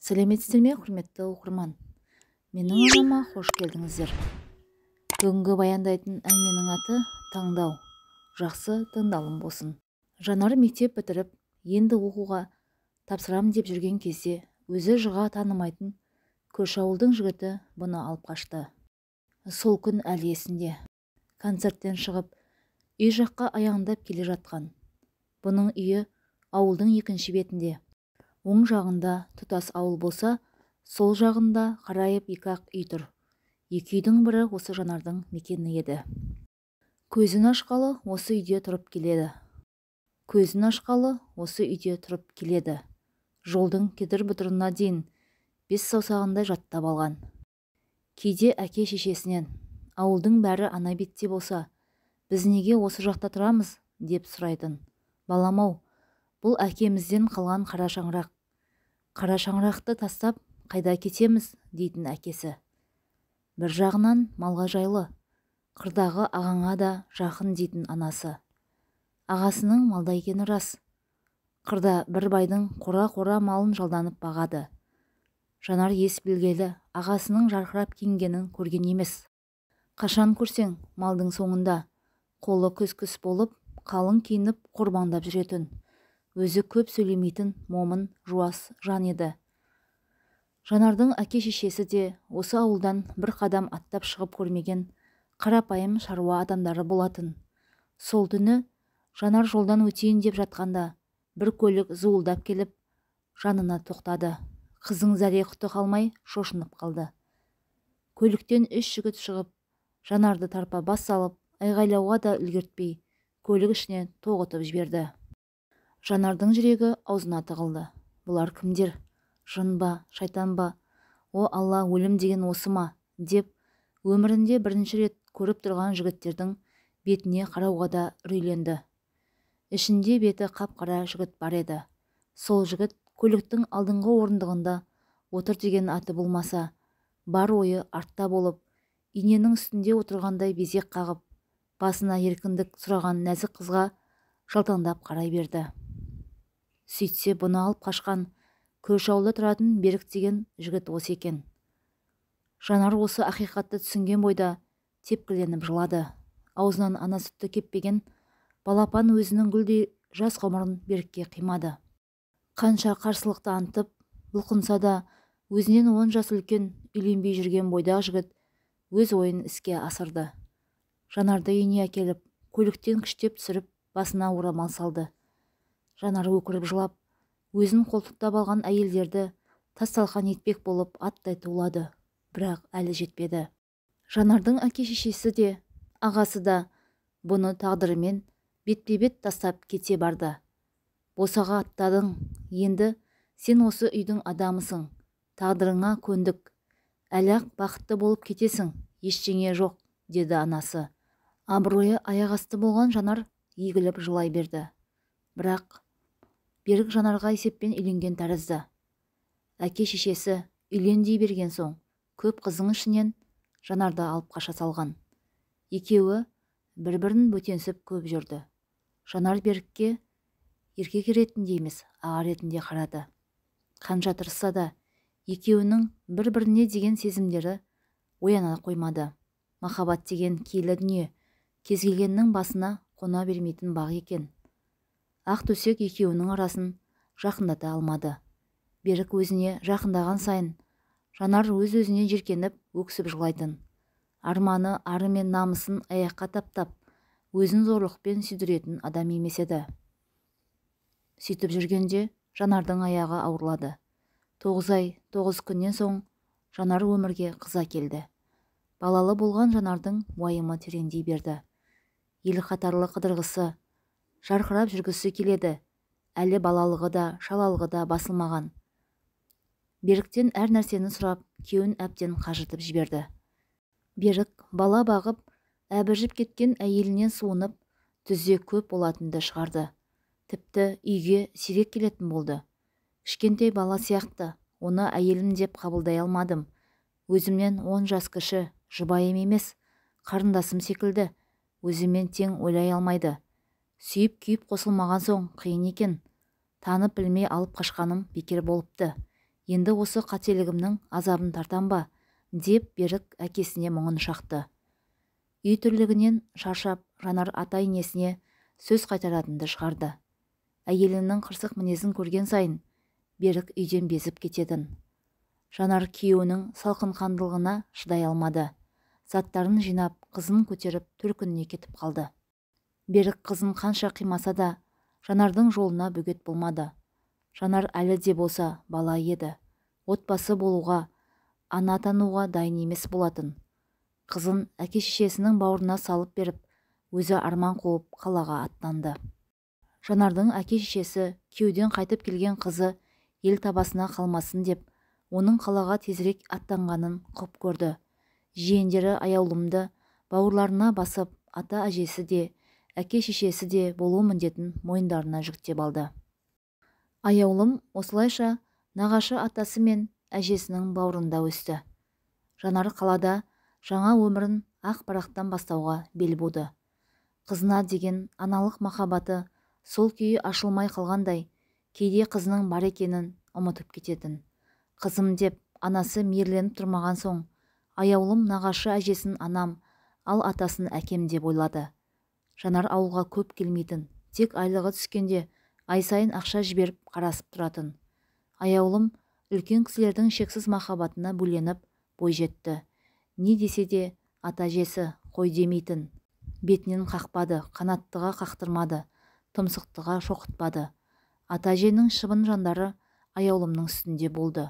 Сәлеметсіздер ме, құрметті оқырман? Менің арнама қош келдіңіздер. Бүгінгі баяндайтын әңгіменің аты «Таңдау». Жақсы тыңдалым болсын. Жанар мектеп бітіріп, енді оқуға тапсырам деп жүрген кезде өзі жыға танымайтын көрші ауылдың жігіті бұны алып қашты. Сол күн әлі есінде. Концерттен шығып, үй жаққа аяңдап келе жатқан. Бұның үйі ауылдың екінші бетінде. Оң жағында тұтас ауыл болса, сол жағында қарайып екі-ақ үй тұр. Екі үйдің бірі осы Жанардың мекені еді. Көзін ашқалы осы үйде тұрып келеді. Көзін ашқалы осы үйде тұрып келеді. Жолдың кедір-бұдырына дейін бес саусағындай жаттап алған. Кейде әке-шешесінен, ауылдың бәрі ана бетте болса, біз неге осы жақта тұрамыз, деп сұрайтын. Балам-ау, бұл әкемізден қалған қара шаңырақ. Қара шаңырақты тастап қайда кетеміз, дейтін әкесі. Бір жағынан малға жайлы, қырдағы ағаңа да жақын дейтін анасы. Ағасының малда екені рас. Қырда бір байдың қора-қора малын жалданып бағады. Жанар ес білгелі ағасының жарқырап киінгенін көрген емес. Қашан көрсең малдың соңында, қолы күс-күс болып, қалың киініп қорбаңдап жүретін. Өзі көп сөйлемейтін момын жуас жан еді. Жанардың әке-шешесі де осы ауылдан бір қадам аттап шығып көрмеген қарапайым шаруа адамдары болатын. Сол түні Жанар жолдан өтейін деп жатқанда бір көлік зуылдап келіп жанына тоқтады. Қыздың зәре құты қалмай шошынып қалды. Көліктен үш жігіт шығып, Жанарды тарпа бас салып, айғайлауға да үлгертпей, көлік ішіне тоғытып жіберді. Жанардың жүрегі аузына тығылды. Бұлар кімдер? Жын ба, шайтан ба? О Алла, өлім деген осы ма? Деп өмірінде бірінші рет көріп тұрған жігіттердің бетіне қарауға да үрейленді. Ішінде беті қап-қара жігіт бар еді. Сол жігіт көліктің алдыңғы орындығында отыр деген аты болмаса, бар ойы артта болып, иненің үстінде отырғандай безек қағып, басына еркіндік сұраған нәзік қызға жалтаңдап қарай берді. Сөйтсе, бұны алып қашқан көрші ауылда тұратын Берік деген жігіт осы екен. Жанар осы ақиқатты түсінген бойда тепкіленіп жылады. Аузынан ана сүтті кеппеген балапан өзінің гүлдей жас ғұмырын Берікке қимады. Қанша қарсылық танытып, бұлқынса да өзінен 10 жас үлкен үйленбей жүрген бойдақ жігіт өз ойын іске асырды. Жанарды үйіне әкеліп, көліктен күштеп түсіріп, басына орамал салды. Жанар өкіріп жылап, өзін қолтықтап алған әйелдерді тас-талқан етпек болып аттай тулады, бірақ әлі жетпеді. Жанардың әке-шешесі де, ағасы да бұны тағдырымен бетпе-бет тастап кете барды. Босаға аттадың, енді сен осы үйдің адамысың, тағдырыңа көндік. Әлі-ақ бақытты болып кетесің, ештеңе жоқ, деді анасы. Абыройы аяқ асты болған Жанар егіліп жылай берді. Бірақ Берік Жанарға есеппен үйленген тәрізді. Әке-шешесі үйлен дей берген соң, көп қыздың ішінен Жанарды алып қаша салған. Екеуі бір-бірін бөтенсіп көп жүрді. Жанар Берікке еркек ретінде емес, аға ретінде қарады. Қанша тырысса да, екеуінің бір-біріне деген сезімдері ояна қоймады. Махаббат деген киелі дүние, кез келгеннің басына қона бермейтін бақ екен. Ақ төсек екеуінің арасын жақындата алмады. Берік өзіне жақындаған сайын, Жанар өз-өзінен жеркеніп, өксіп жылайтын. Арманы, ары мен намысын аяққа таптап, өзін зорлықпен сүйдіретін адам емес еді. Сөйтіп жүргенде Жанардың аяғы ауырлады. 9 ай, 9 күннен соң Жанар өмірге қыз әкелді. Балалы болған Жанардың уайымы тереңдей берді. Ел қатарлы қыдырғысы, жарқырап жүргісі келеді. Әлі балалығы да, шалалығы да басылмаған. Беріктен әр нәрсені сұрап, күйеуін әбден қажытып жіберді. Берік бала бағып, әбіржіп кеткен әйелінен суынып, түзде көп болатынды шығарды. Тіпті үйге сирек келетін болды. Кішкентай бала сияқты, оны әйелім деп қабылдай алмадым. Өзімнен 10 жас кіші, жұбайым емес, қарындасым секілді, өзіммен тең ойлай алмайды. Сүйіп күйіп қосылмаған соң қиын екен. Танып білмей алып қашқаным бекер болыпты. Енді осы қателігімнің азабын тартам ба, деп Берік әкесіне мұңын шақты. Үй тірлігінен шаршап, Жанар ата-енесіне сөз қайтаратынды шығарды. Әйелінің қырсық мінезін көрген сайын Берік үйден безіп кететін. Жанар күйеуінің салқынқандылығына шыдай алмады. Заттарын жинап, қызын көтеріп төркініне кетіп қалды. Берік қызын қанша қимаса да, Жанардың жолына бөгет болмады. Жанар әлі де болса бала еді. Отбасы болуға, ана атануға дайын емес болатын. Қызын әке-шешесінің бауырына салып беріп, өзі арман қуып қалаға аттанды. Жанардың әке-шешесі күйеуден қайтып келген қызы ел табасына қалмасын деп, оның қалаға тезірек аттанғанын құп көрді. Жиендері Аяулымды бауырларына басып, ата-әжесі де, әке-шешесі де болу міндетін мойындарына жүктеп алды. Аяулым осылайша нағашы атасы мен әжесінің бауырында өсті. Жанар қалада жаңа өмірін ақ парақтан бастауға бел буды. Қызына деген аналық махаббаты сол күйі ашылмай қалғандай, кейде қызының бар екенін ұмытып кететін. Қызым деп анасы мейірленіп тұрмаған соң, Аяулым нағашы әжесін анам, ал атасын әкем деп ойлады. Жанар ауылға көп келмейтін, тек айлығы түскенде ай сайын ақша жіберіп қарасып тұратын. Аяулым үлкен кісілердің шексіз махаббатына бөленіп бой жетті. Не десе де ата-әжесі қой демейтін. Бетінен қақпады, қанаттыға қақтырмады, тұмсықтыға шоқытпады. Ата-әженің шыбын жандары Аяулымның үстінде болды.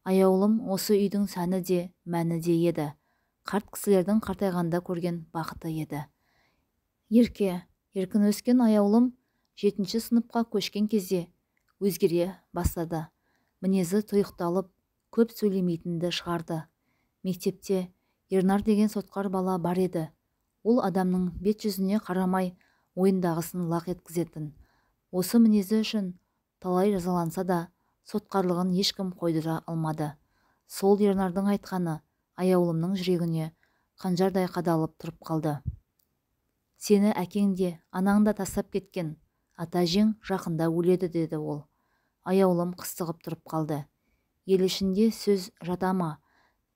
Аяулым осы үйдің сәні де, мәні де еді. Қарт кісілердің қартайғанда көрген бақыты еді. Ерке, еркін өскен Аяулым 7-ші сыныпқа көшкен кезде өзгере бастады. Мінезі тұйықталып, көп сөйлемейтінді шығарды. Мектепте Ернар деген сотқар бала бар еді. Ол адамның бет жүзіне қарамай ойындағысын лақ еткізетін. Осы мінезі үшін талай жазаланса да, сотқарлығын ешкім қойдыра алмады. Сол Ернардың айтқаны Аяулымның жүрегіне қанжардай қадалып тұрып қалды. Сені әкең де, анаң да тастап кеткен, ата-әжең жақында өледі, деді ол. Аяулым қыстығып тұрып қалды. Ел ішінде сөз жата ма?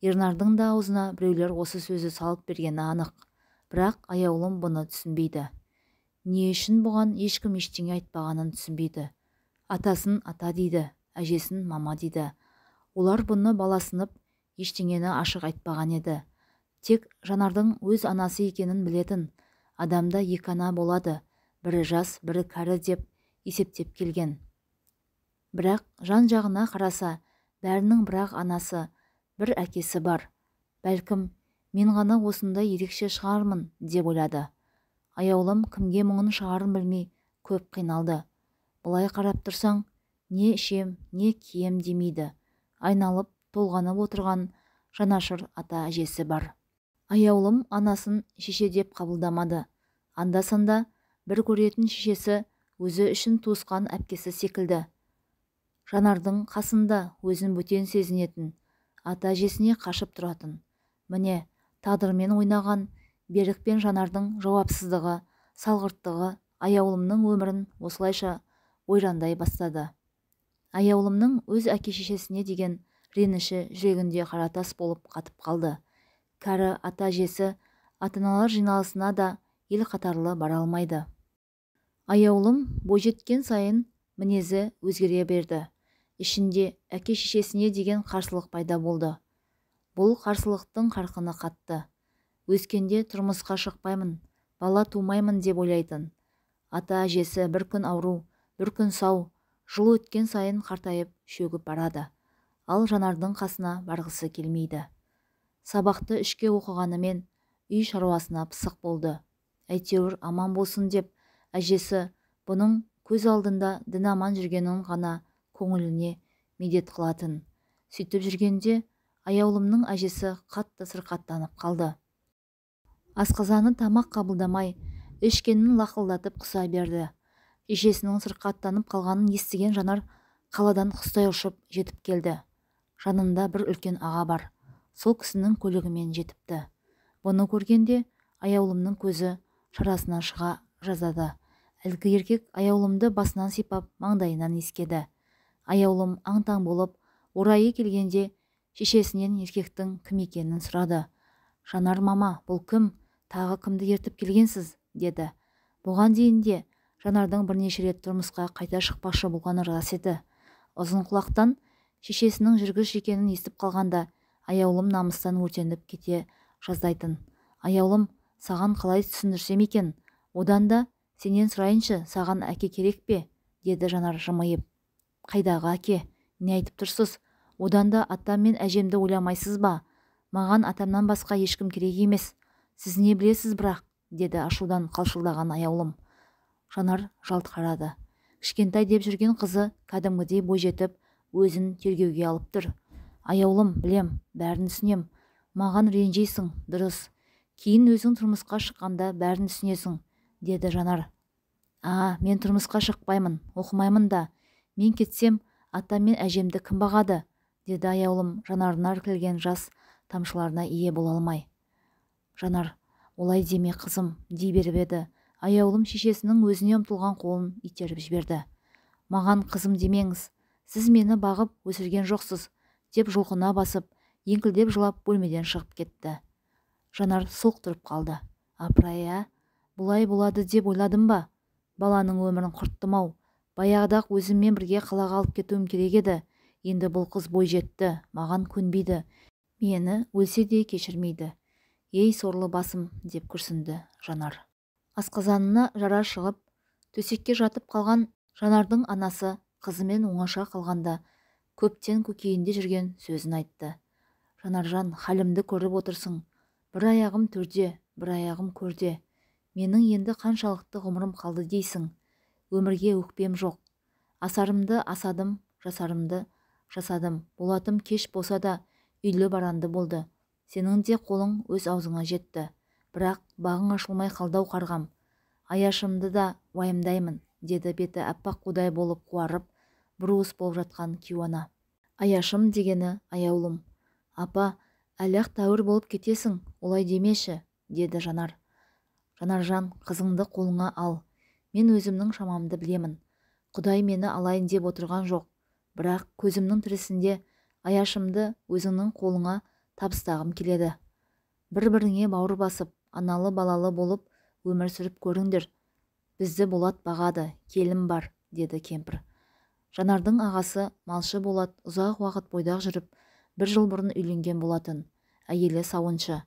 Ернардың да аузына біреулер осы сөзді салып бергені анық. Бірақ Аяулым бұны түсінбейді. Не үшін бұған ешкім ештеңе айтпағанын түсінбейді. Атасын ата дейді, әжесін мама дейді. Олар бұны баласынып ештеңені ашық айтпаған еді. Тек Жанардың өз анасы екенін білетін. Адамда екі ана болады, бірі жас, бірі кәрі деп есептеп келген. Бірақ жан-жағына қараса, бәрінің бірақ анасы, бір әкесі бар. Бәлкім, мен ғана осындай ерекше шығармын деп ойлады. Аяулым кімге мұңын шығарын білмей көп қиналды. Былай қарап тұрсаң, не ішем, не кием демейді. Айналып, толғанып отырған жанашыр ата-әжесі бар. Аяулым анасын шеше деп қабылдамады. Анда-санда бір көретін шешесі өзі үшін туысқан әпкесі секілді. Жанардың қасында өзін бөтен сезінетін, ата-әжесіне қашып тұратын. Міне, тағдырмен ойнаған Берік пен Жанардың жауапсыздығы, салғырттығы Аяулымның өмірін осылайша ойрандай бастады. Аяулымның өз әке-шешесіне деген реніші жүрегінде қаратас болып қатып қалды. Кәрі ата-әжесі ата-аналар жиналысына да ел қатарлы бара алмайды. Аяулым бойжеткен сайын мінезі өзгере берді. Ішінде әке-шешесіне деген қарсылық пайда болды. Бұл қарсылықтың қарқыны қатты. Өскенде тұрмысқа шықпаймын, бала тумаймын деп ойлайтын. Ата-әжесі бір күн ауру, бір күн сау, жыл өткен сайын қартайып шөгіп барады. Ал Жанардың қасына барғысы келмейді. Сабақты 3-ке оқығанымен үй шаруасына пысық болды. Әйтеуір аман болсын деп әжесі бұның көз алдында дін аман жүргенін ғана көңіліне медет қылатын. Сөйтіп жүргенде Аяулымның әжесі қатты сырқаттанып қалды. Асқазаны тамақ қабылдамай, ішкенін лақылдатып құса берді. Шешесінің сырқаттанып қалғанын естіген Жанар қаладан құстай ұшып жетіп келді. Жанында бір үлкен аға бар. Сол кісінің көлігімен жетіпті. Бұны көргенде Аяулымның көзі шарасынан шыға жаздады. Әлгі еркек Аяулымды басынан сипап, маңдайынан иіскеді. Аяулым аң-таң болып, Орайы келгенде шешесінен еркектің кім екенін сұрады. Жанар мама, бұл кім? Тағы кімді ертіп келгенсіз? Деді. Бұған дейін де Жанардың бірнеше рет тұрмысқа қайта шықпақшы болғаны рас еді. Ұзын құлақтан шешесінің жүргіш екенін естіп қалғанда Аяулым намыстан өртеніп кете жаздайтын. Аяулым, саған қалай түсіндірсем екен? Одан да сенен сұрайыншы, саған әке керек пе? Деді Жанар жымиып. Қайдағы әке? Не айтып тұрсыз? Одан да атам мен әжемді ойламайсыз ба? Маған атамнан басқа ешкім керек емес. Сіз не білесіз бірақ? Деді ашудан қалшылдаған Аяулым. Жанар жалт қарады. Кішкентай деп жүрген қызы кәдімгідей бойжетіп, өзін тергеуге алып тұр. Аяулым, білем, бәрін түсінем. Маған ренжисің, дұрыс. Кейін өзің тұрмысқа шыққанда бәрін түсінесің, деді Жанар. А, мен тұрмысқа шықпаймын, оқымаймын да. Мен кетсем, атам мен әжемді кім бағады? Деді Аяулым жанарына іркілген жас тамшыларына ие бола алмай. Жанар, олай деме қызым, дей беріп еді. Аяулым шешесінің өзіне ұмтылған қолын итеріп жіберді. Маған қызым демеңіз, сіз мені бағып өсірген жоқсыз, деп жұлқына басып, еңкілдеп жылап бөлмеден шығып кетті. Жанар солқ тұрып қалды. Апырай, ә? Бұлай болады деп ойладым ба? Баланың өмірін құрттым-ау. Баяғыда-ақ өзіммен бірге қалаға алып кетуім керек еді. Енді бұл қыз бой жетті, маған көнбейді. Мені өлсе де кешірмейді. Ей, сорлы басым, деп күрсінді Жанар. Асқазанына жара шығып, төсекке жатып қалған Жанардың анасы қызымен оңаша қалғанда көптен көкейінде жүрген сөзін айтты. Жанаржан, халімді көріп отырсың. Бір аяғым төрде, бір аяғым көрде. Менің енді қаншалықты ғұмырым қалды дейсің. Өмірге өкпем жоқ. Асарымды асадым, жасарымды жасадым. Болатым кеш болса да үйлі баранды болды. Сенің де қолың өз аузыңа жетті. Бірақ бағың ашылмай қалдау қарғам. Аяшымды да уайымдаймын, деді беті аппақ қудай болып қуарып, бұрылыс болып жатқан кейуана. Аяшым дегені Аяулым. Апа, әлі-ақ тәуір болып кетесің, олай демеші, деді Жанар. Жанаржан, қызыңды қолыңа ал. Мен өзімнің шамамды білемін. Құдай мені алайын деп отырған жоқ. Бірақ көзімнің тірісінде аяшымды өзіңнің қолыңа табыстағым келеді. Бір-біріңе бауыр басып, аналы-балалы болып өмір сүріп көріңдер. Бізді Болат бағады, келін бар, деді кемпір. Жанардың ағасы малшы Болат ұзақ уақыт бойдақ жүріп, бір жыл бұрын үйленген болатын. Әйелі сауыншы.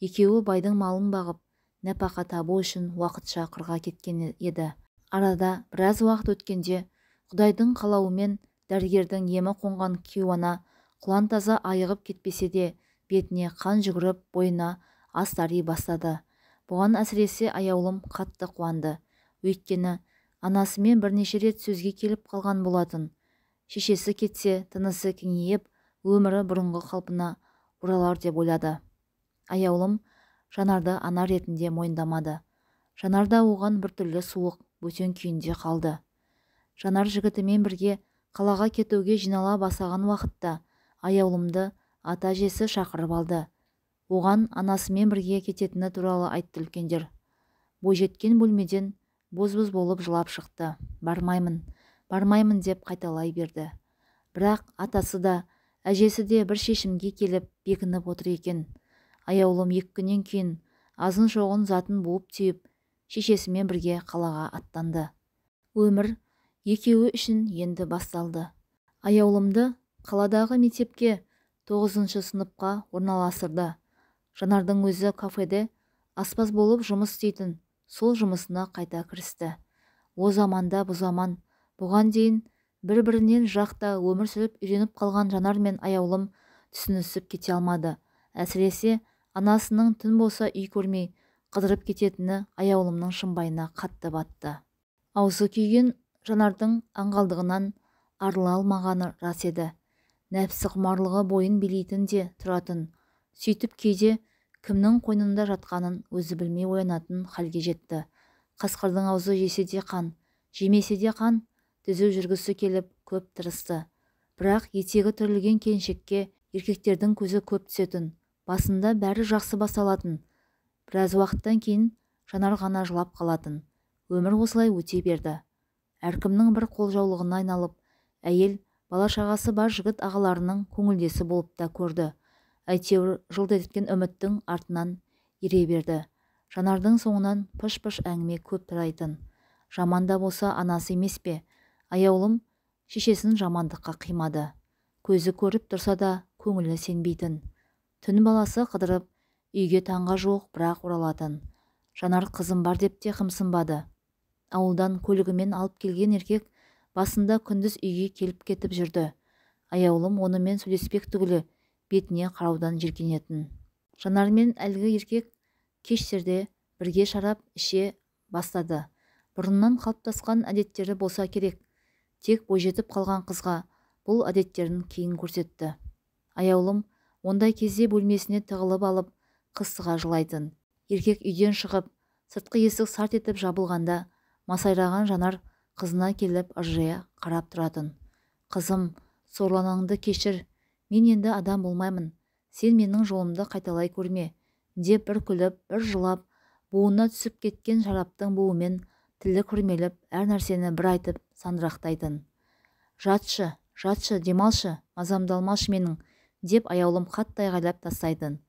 Екеуі байдың малын бағып, нәпақа табу үшін уақытша қырға кеткен еді. Арада біраз уақыт өткенде, Құдайдың қалауымен дәрігердің емі қонған кейуана құлан таза айығып кетпесе де, бетіне қан жүгіріп, бойына ас тари бастады. Бұған әсіресе Аяулым қатты қуанды. Өйткені анасымен бірнеше рет сөзге келіп қалған болатын. Шешесі кетсе, тынысы кеңейіп, өмірі бұрынғы қалпына оралар деп ойлады. Аяулым Жанарды ана ретінде мойындамады. Жанар да оған біртүрлі суық, бөтен күйінде қалды. Жанар жігітімен бірге қалаға кетуге жинала бастаған уақытта Аяулымды ата-әжесі шақырып алды. Оған анасымен бірге кететіні туралы айтты үлкендер. Бойжеткен бөлмеден боз-боз болып жылап шықты. Бармаймын, бармаймын деп қайталай берді. Бірақ атасы да, әжесі де бір шешімге келіп бекініп отыр екен. Аяулым 2 күннен кейін азын-шоғын затын буып-түйіп, шешесімен бірге қалаға аттанды. Өмір екеуі үшін енді басталды. Аяулымды қаладағы мектепке 9-шы сыныпқа орналастырды. Жанардың өзі кафеде аспаз болып жұмыс істейтін, сол жұмысына қайта кірісті. О заманда бұ заман, бұған дейін бір-бірінен жақта өмір сүріп үйреніп қалған Жанар мен Аяулым түсінісіп кете алмады. Әсіресе анасының түн болса үй көрмей қыдырып кететіні Аяулымның шымбайына қатты батты. Аузы күйген Жанардың аңғалдығынан арыла алмағаны рас еді. Нәпсі құмарлығы бойын билейтін де тұратын. Сөйтіп кейде кімнің қойнында жатқанын өзі білмей оянатын халге жетті. Қасқырдың аузы жесе де қан, жемесе де қан, түзу жүргісі келіп көп тырысты. Бірақ етегі түрілген келіншекке еркектердің көзі көп түсетін. Басында бәрі жақсы басталатын. Біраз уақыттан кейін Жанар ғана жылап қалатын. Өмір осылай өте берді. Әркімнің бір қолжаулығына айналып, әйел Бала-шағасы бар жігіт ағаларының көңілдесі болып та көрді. Әйтеуір жылт еткен үміттің артынан ере берді. Жанардың соңынан пыш-пыш әңгіме көп тарайтын. Жаман да болса анасы емес пе? Аяулым шешесін жамандыққа қимады. Көзі көріп тұрса да көңілі сенбейтін. Түн баласы қыдырып, үйге таңға жуық бірақ оралатын. Жанар қызым бар деп те қымсынбады. Ауылдан көлігімен алып келген еркек басында күндіз үйге келіп кетіп жүрді. Аяулым онымен сөйлеспек түгілі бетіне қараудан жиіркенетін. Жанар мен әлгі еркек кештерде бірге шарап іше бастады. Бұрыннан қалыптасқан әдеттері болса керек. Тек бойжетіп қалған қызға бұл әдеттерін кейін көрсетті. Аяулым ондай кезде бөлмесіне тығылып алып, қыстыға жылайтын. Еркек үйден шығып, сыртқы есік сарт етіп жабылғанда, масайраған Жанар қызына келіп ыржия қарап тұратын. Қызым, сорланаңды кешір, мен енді адам болмаймын, сен менің жолымды қайталай көрме, деп бір күліп, бір жылап, буына түсіп кеткен шараптың буымен тілі күрмеліп, әр нәрсені бір айтып сандырақтайтын. Жатшы, жатшы, демалшы, мазамды алмашы менің, деп Аяулым қатты айғайлап тастайтын.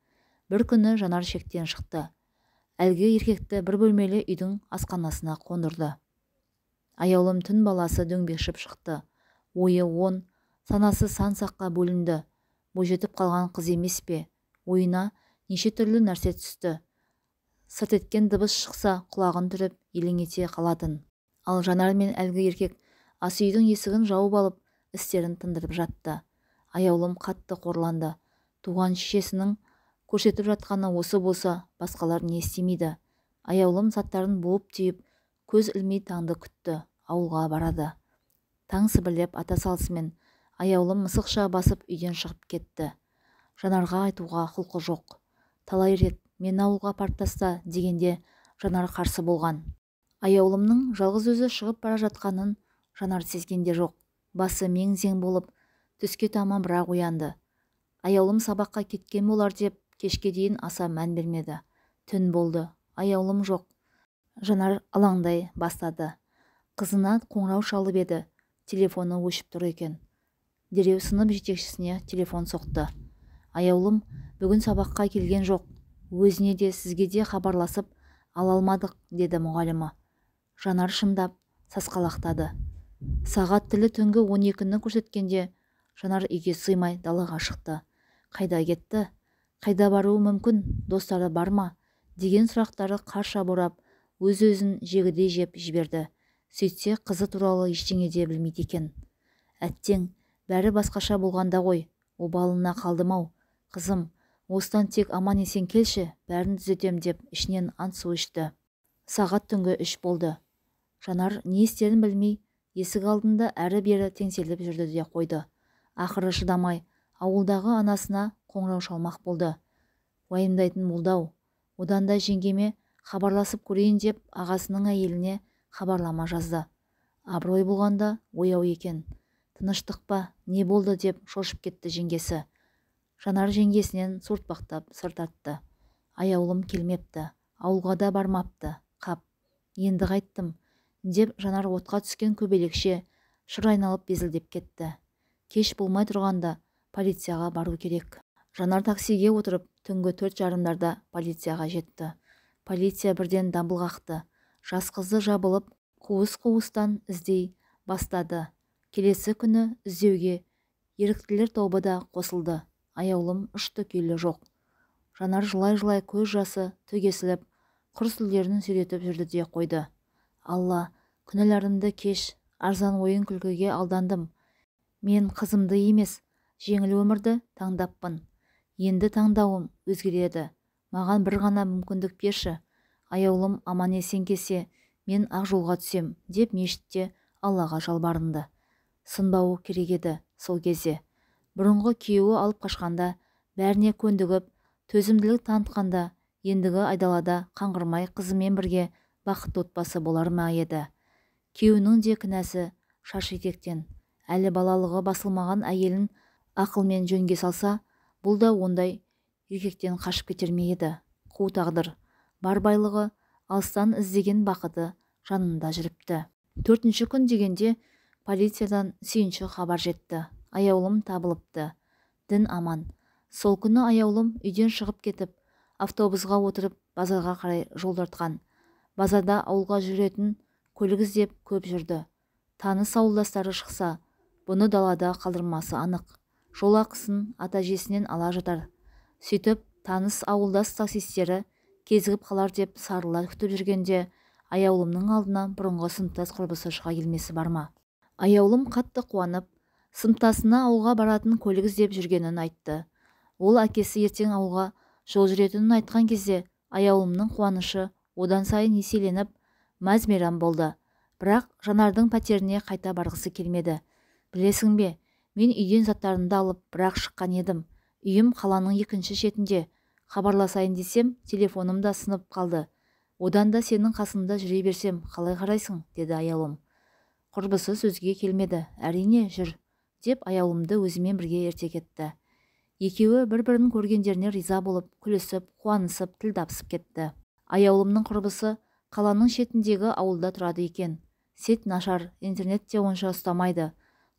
Бір күні Жанар шектен шықты. Әлгі еркекті бір бөлмелі үйдің асханасына қондырды. Аяулым түн баласы дөңбекшіп шықты. Ойы он, санасы сан саққа бөлінді. Бойжетіп қалған қыз емес пе? Ойына неше түрлі нәрсе түсті. Сырт еткен дыбыс шықса, құлағын түріп, елең ете қалатын. Ал Жанар мен әлгі еркек ас үйдің есігін жауып алып, істерін тындырып жатты. Аяулым қатты қорланды. Туған шешесінің көрсетіп жатқаны осы болса, басқалар не істемейді. Аяулым заттарын буып-түйіп, көз ілмей таңды күтті. Ауылға барады. Таң сібірлеп ата салысымен Аяулым мысықша басып үйден шығып кетті. Жанарға айтуға құлқы жоқ. Талай рет мені ауылға апарып таста дегенде Жанар қарсы болған. Аяулымның жалғыз өзі шығып бара жатқанын Жанар сезген де жоқ. Басы мең-зең болып, түске таман бірақ оянды. Аяулым сабаққа кеткен болар деп кешке дейін аса мән бермеді. Түн болды. Аяулым жоқ. Жанар алаңдай бастады. Қызына қоңырау шалып еді. Телефоны өшіп тұр екен. Дереу сынып жетекшісіне телефон соқты. Аяулым бүгін сабаққа келген жоқ. Өзіне де сізге де хабарласып ала алмадық, деді мұғалімі. Жанар шындап сасқалақтады. Сағат тілі түнгі 12-ні көрсеткенде Жанар үйге сыймай далаға шықты. Қайда кетті? Қайда баруы мүмкін? Достары бар ма? Деген сұрақтары қарша борап, өз-өзін жегідей жеп жіберді. Сөйтсе, қызы туралы ештеңе де білмейді екен. Әттең, бәрі басқаша болғанда ғой, обалына қалдым-ау. Қызым, осыдан тек аман-есен келші, бәрін түзетем деп ішінен ант су ішті. Сағат түнгі 3 болды. Жанар не істерін білмей, есік алдында әрі-бері теңселіп жүрді де қойды. Ақыры шыдамай, ауылдағы анасына қоңырау шалмақ болды. Уайымдайтын болды-ау. Одан да жеңгеме хабарласып көрейін деп ағасының әйеліне хабарлама жазды. Абырой болғанда ояу екен. Тыныштық па, не болды деп шошып кетті жеңгесі. Жанар жеңгесінен суыртпақтап сыр тартты. Аяулым келмепті, ауылға да бармапты, қап, енді қайттым, деп Жанар отқа түскен көбелекше шыр айналып безілдеп кетті. Кеш болмай тұрғанда полицияға бару керек. Жанар таксиге отырып, түнгі 4:30-дарда полицияға жетті. Полиция бірден дамбыл қақты. Жас қызды жабылып, қуыс-қуыстан іздей бастады. Келесі күні іздеуге еріктілер тобы да қосылды. Аяулым ұшты күйлі жоқ. Жанар жылай-жылай көз жасы төгесіліп, құр сүлдерін сүйретіп жүрді де қойды. Алла, күнәларымды кеш, арзан ойын күлкіге алдандым. Мен қызымды емес, жеңіл өмірді таңдаппын. Енді таңдауым өзгереді. Маған бір ғана мүмкіндік берші. Аяулым аман-есен келсе, мен ақ жолға түсем, деп мешітте Аллаға жалбарынды. Сынбауы керек еді сол кезде. Бұрынғы күйеуі алып қашқанда, бәріне көндігіп, төзімділік танытқанда, ендігі айдалада қаңғырмай қызымен бірге бақытты отбасы болар ма еді. Күйеуінің де кінәсі шаш етектен. Әлі балалығы басылмаған әйелін ақылмен жөнге салса, бұл да ондай еркектен қашып кетер ме еді? Қу тағдыр. Бар байлығы, алыстан іздеген бақыты жанында жүріпті. 4-ші күн дегенде Полициядан сүйінші хабар жетті. Аяулым табылыпты. Дін аман. Сол күні Аяулым үйден шығып кетіп, автобусға отырып базарға қарай жол тартқан. Базарда ауылға жүретін көлік іздеп көп жүрді. Таныс ауылдастары шықса, бұны далада қалдырмасы анық. Жол ақысын ата-әжесінен ала жатар. Сөйтіп, таныс ауылдас таксистері кезігіп қалар деп сарыла күтіп жүргенде, Аяулымның алдына бұрынғы сыныптас құрбысы шыға келмесі бар ма? Аяулым қатты қуанып, сыныптасына ауылға баратын көлік іздеп жүргенін айтты. Ол әкесі ертең ауылға жол жүретінін айтқан кезде, Аяулымның қуанышы одан сайын еселеніп, мәз-мейрам болды. Бірақ Жанардың пәтеріне қайта барғысы келмеді. Білесің бе, мен үйден заттарымды алып, бірақ шыққан едім. Үйім қаланың екінші шетінде. Хабарласайын десем, телефоным да сынып қалды. Одан да сенің қасыңда жүре берсем, қалай қарайсың, деді Аяулым. Құрбысы сөзге келмеді. Әрине, жүр, деп Аяулымды өзімен бірге ерте кетті. Екеуі бір-бірін көргендеріне риза болып, күлісіп, қуанысып, тіл табысып кетті. Аяулымның құрбысы қаланың шетіндегі ауылда тұрады екен. Сет нашар, интернет те онша ұстамайды.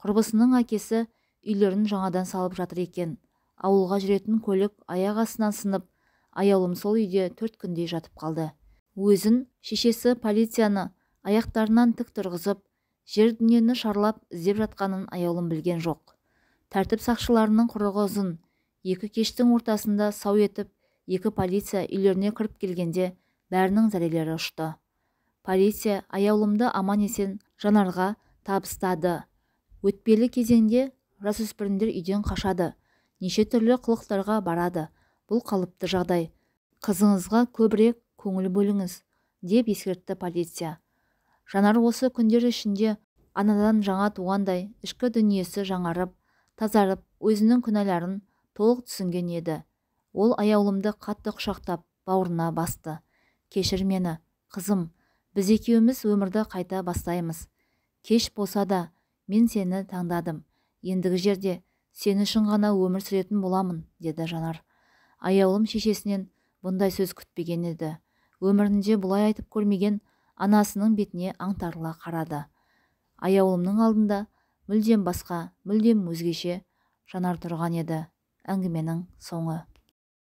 Құрбысының әкесі үйлерін жаңадан салып жатыр екен. Ауылға жүретін көлік аяқ астынан сынып, Аяулым сол үйде 4 күндей жатып қалды. Өзін шешесі полицияны аяқтарынан тік тұрғызып, жер дүниені шарлап іздеп жатқанын Аяулым білген жоқ. Тәртіп сақшыларының құрығы ұзын, екі кештің ортасында сау етіп, екі полиция үйлеріне кіріп келгенде бәрінің зәрелері ұшты. Полиция Аяулымды аман-есен Жанарға табыстады. Өтпелі кезеңде жасөспірімдер үйден қашады, неше түрлі қылықтарға барады. Бұл қалыпты жағдай. Қызыңызға көбірек көңіл бөліңіз, деп ескертті полиция. Жанар осы күндер ішінде анадан жаңа туғандай ішкі дүниесі жаңарып, тазарып, өзінің күнәларын толық түсінген еді. Ол Аяулымды қатты құшақтап, бауырына басты. Кешір мені, қызым, біз екеуміз өмірді қайта бастаймыз. Кеш болса да, мен сені таңдадым. Ендігі жерде сен үшін ғана өмір сүретін боламын, деді Жанар. Аяулым шешесінен бұндай сөз күтпеген еді. Өмірінде бұлай айтып көрмеген анасының бетіне аңтарыла қарады. Аяулымның алдында мүлдем басқа, мүлдем өзгеше Жанар тұрған еді. Әңгіменің соңы.